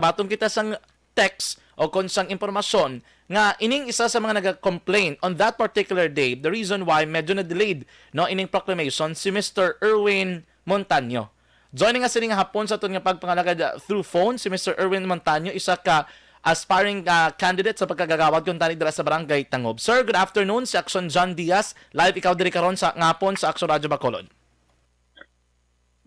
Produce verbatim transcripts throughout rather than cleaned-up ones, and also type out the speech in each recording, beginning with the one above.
Baton kita sang text o kon sang impormasyon nga ining isa sa mga nag-complain on that particular day, the reason why medyo na-delayed, no, ining proclamation si Mister Erwin Montaño. Joining us sining hapon sa aton nga pagpangalagad, uh, through phone, si Mister Erwin Montaño, isa ka aspiring, uh, candidate sa pagkagagawad kuntani dira sa Barangay Tangob. Sir, good afternoon. Si Action John Diaz, live ikaw diri karon sa ngapon sa Action Radio Bacolod.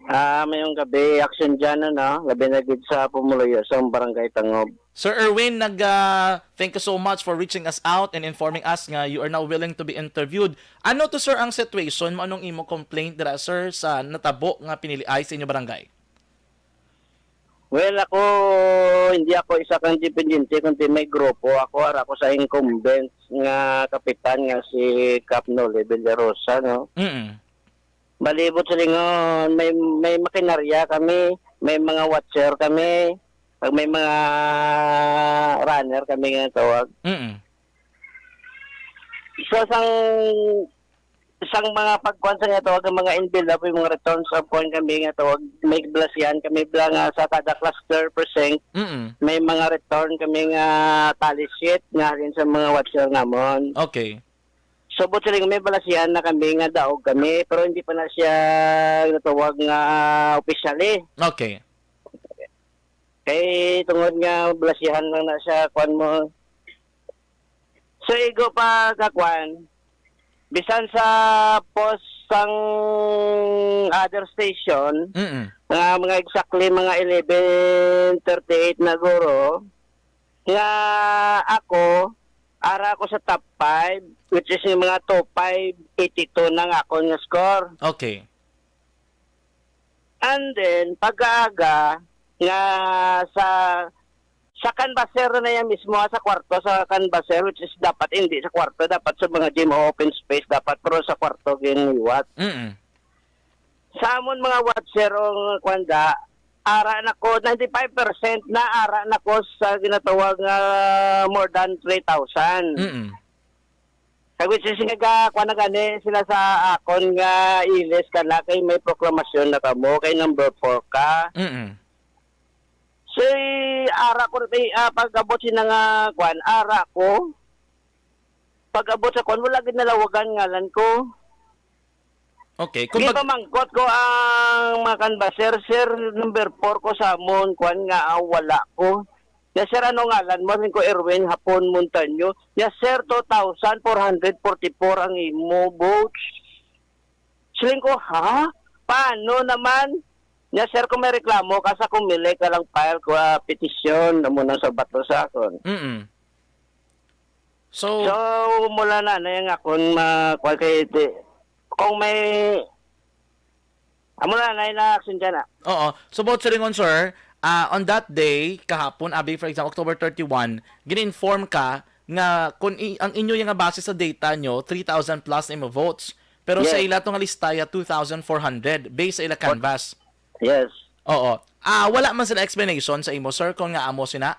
Ah, mayong gabi, Action John, ano, labi na gid sa pumuluyo sa Barangay Tangob. Sir Erwin, nag, ah, thank you so much for reaching us out and informing us nga you are now willing to be interviewed. Ano to, sir, ang situation mo? Anong imo complaint dira, sir, sa natabo nga piniliay sa inyo barangay? Well, ako, hindi ako isa ka independiente, kundi may grupo. Ako, ara ko sa incumbents nga kapitan nga si Kap Noli Villarosa, no? Mm. Balibot sa lingon, may, may makinarya kami, may mga watcher kami, pag may mga runner kami nga tawag. Mm. So, sang, sang mga pagkuan sa nga tawag, ang mga envelope, yung mga returns of kuan kami nga tawag, may blasihan kami bla nga sa kada cluster percent, Mm. may mga return kami nga tally sheet nga halin sa mga watcher namon. Okay. So, buot siling may balasihan na kami nga daog kami, pero hindi pa na siya natawag nga, ah, officially. Okay. Kay tungod nga balasihan lang na siya, kuan mo. So, igo pa ka kuan, bisan sa post sang other station, Mm. nga mga exactly mga eleven thirty-eight na guro, nga ako, ara ako sa top five, which is yung mga two five eighty-two na nga akon nga score. Okay. And then, pag-aaga nga sa, sa canvasser na yan mismo, ah, sa kwarto, sa canvasser, which is dapat hindi sa kwarto, dapat sa mga gym o open space, dapat, pero sa kwarto, ginliwat. Mm. Sa amon mga watcher o kwanda, ara na ko, ninety-five percent na ara na ko sa ginatawag nga more than three thousand. Mm. Kag which is nga, kuwan na gani sila sa akon nga ilis ka na kay may proklamasyon na kamo, kay number four ka. Mm. Si ara ko, eh, ah, pag-abot sina nga, kuwan, ara ko, pag-abot sa kuwan, wala gid nalawagan ngalan ko. Okay, kung pag- Ginpamangkot ko ang mga canvasser, "Sir, number four ko sa amon, kuwan nga, ah, wala ko." "Ya, sir, ano ngalan mo?" Siling ko, "Erwin Hapon Montaño." "Ya, sir, two thousand four hundred forty-four ang imo votes." Siling ko, "Ha? Paano naman?" "Ya, sir, kung may reklamo ka sa Comelec ka lang file ko, ah, petisyon, amo nang sabat mo sa akon." Mm. So, So, mula na, na yung akon ma-, kuwan kay ti-, kung may, amo na, na yung action dyan, ah. Oo. So, buot silingon, sir, ah, on that day, kahapon, abi, for example, October thirty-one, gin-inform ka nga kung i-, ang inyo yung base sa data nyo, three thousand plus na imo votes. Pero sa Yes. ila to nga listaya, two thousand four hundred, based sa ila What? canvas. Yes. Oo. Ah, wala man sila explanation sa imo, sir, kung nga amo sina?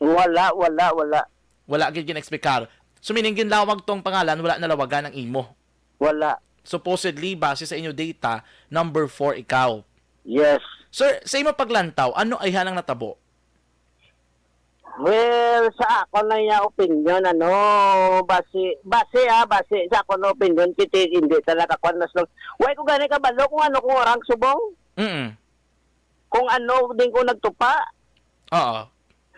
Wala, wala, wala. Wala gyud gin-explicar. So, meaning, ginlawag tong pangalan, wala nalawagan ang imo? Wala. Supposedly, base sa inyo data, number four ikaw. Yes. Sir, sa imo paglantaw, ano ayhan ang natabo? Well, sa ako na iya opinion, ano, base, base, ah, base sa ako na opinion, kiti, hindi talaga kwan, mas lang. Why ko gani kabalo kung ano kung orang subong? Mm. Kung ano din ko nagtupa? Oo.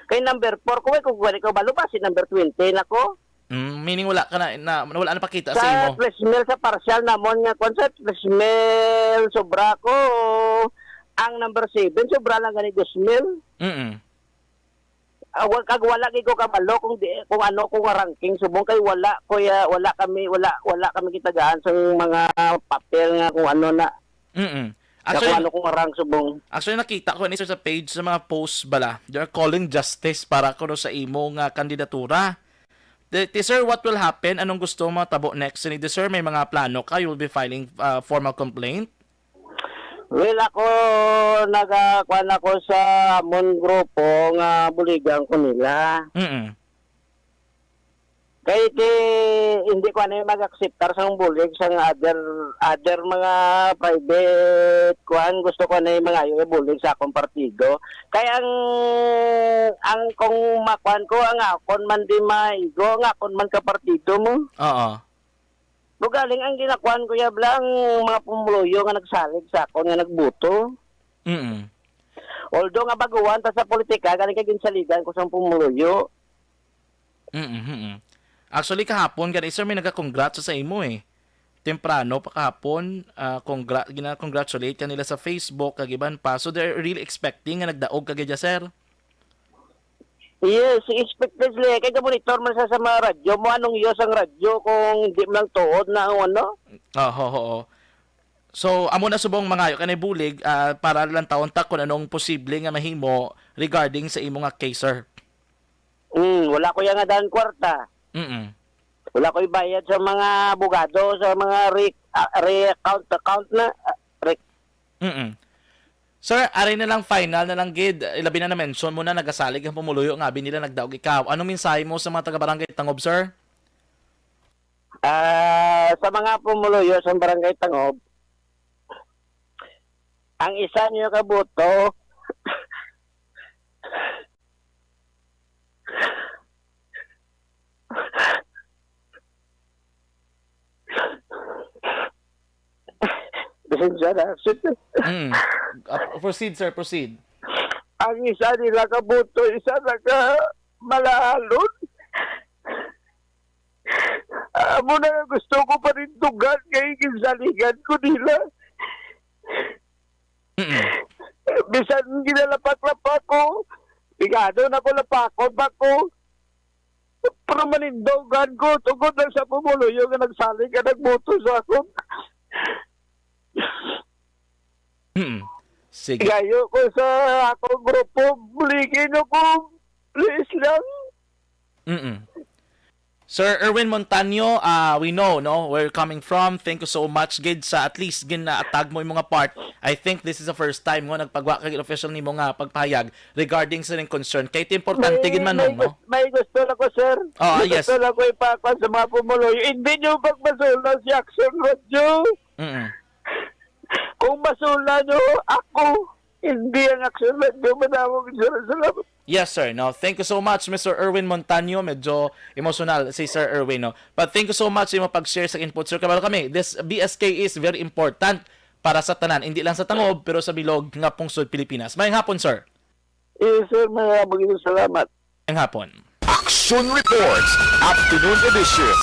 Kay number four ko, why ko gani kabalo, base number twenty na ko. Mm, meaning wala ka na, na, wala na pakita sa Sa imo? Flesh mill, sa partial namon nga, kwan, sa flesh mill, sobra ko, ang number seven, sobra lang gani dos mil. Mm. Ah, wa-, kag wala gid ko kabalo kung di, kung ano ko nga ranking subong kay wala ko ya, wala kami, wala, wala kami gitagaan sa mga papel nga kung ano na. Mm. Nga kung Actually, ano ko nga rank subong. Actually, nakita ko ni sir sa page sa mga posts bala. They are calling justice para kuno sa imo nga kandidatura. Ti, ti, sir, what will happen? Anong gusto mo tabo next? Sini, sir, may mga plano ka? You will be filing, uh, formal complaint? Well, ako, nagakuan ako sa amon grupo nga buligan ko nila. Mm. Kay ti, hindi ko anay mag-akseptar sang bulig sang other, other mga private kuan. Gusto ko anay mangayo nga bulig sa akong partido. Kay ang, ang kung makuan ko, ang akon man di maigo, ang akon man ka partido mo. Oo. Bugaling ang ginakuan ko ya bla, ang mga pumuluyo nga nagsalig sa akon nga nagboto. Mm. Although nga baguhan ta sa politika, galing kay ginsaligan ko sang pumuluyo. Mm, mm. Actually, kahapon gani, sir, may nagka-congrats sa imo eh. Temprano pa kahapon, ah, congra- gina-congratulate ka nila sa Facebook, kag iban pa. So, they're really expecting nga nagdaog ka gid, sir. Yes, expected sila. Kay monitor man sa, sa mga radyo mo, anong iyo sang radyo kung hindi mo lang tuod na ang ano? Oo, oo. So, amo na subong mangayo ka na bulig, ah, para lang taon ta kung anong posible nga mahimo regarding sa imo nga case, sir. Hmm, wala ko yung nga daan kwarta. Mm. Wala ko ibayad sa mga abogado, sa mga re, ah, re-account, account na. Ah, re, Mm. Sir, ari na lang, final na lang gid. Ilabi na na-mention mo na nagasalig ang pumuluyo nga abi nila nagdaog ikaw. Anong mensahe mo sa mga taga Barangay Tangob, sir? Ah, sa mga pumuluyo sa Barangay Tangob, ang isa niyo ka boto, pasensya na. Mm. Ah, proceed, sir, proceed. Ang isa nila ka boto, isa na ka malahalon. Amo na nga gusto ko panindugan kay ginsaligan ko nila. Mm. Bisan ginalapak-lapak ko, pigado na ko, lapakon pa ko. Pero manindugan ko, tungod lang sa pumuluyo nga nagsalig nga nagboto sa akon. Mm. Sige. Gayo ko sa akong grupo, buligin ako. Please lang. Mm. Sir Erwin Montaño, ah, we know, no, where you're coming from. Thank you so much gid sa at least gin-atag mo yung mga part. I think this is the first time nga nagpagwa ka gid official nimo nga pagpahayag regarding sa inyong concern. Kay ito importante gid man, may, no? May gusto na ko, sir. Ah, May yes. Gusto na ko ipakuan sa mga pumuloy. Hindi nyo pagmasula si Action Radio. Mm. Kung masula nyo, ako, hindi ang Action Radio. Madamog, sir. Salamat. Yes, sir. No, thank you so much, Mister Erwin Montaño. Medyo emotional si Sir Erwin, no. But thank you so much sa imong pag-share sa input, sir. Kabalo kami, this B S K is very important para sa tanan, hindi lang sa Tangob, pero sa bilog nga pungsod Pilipinas. Mayang hapon, sir. Yes, sir. Maraming salamat. Mayang hapon. Action Reports, Afternoon Edition.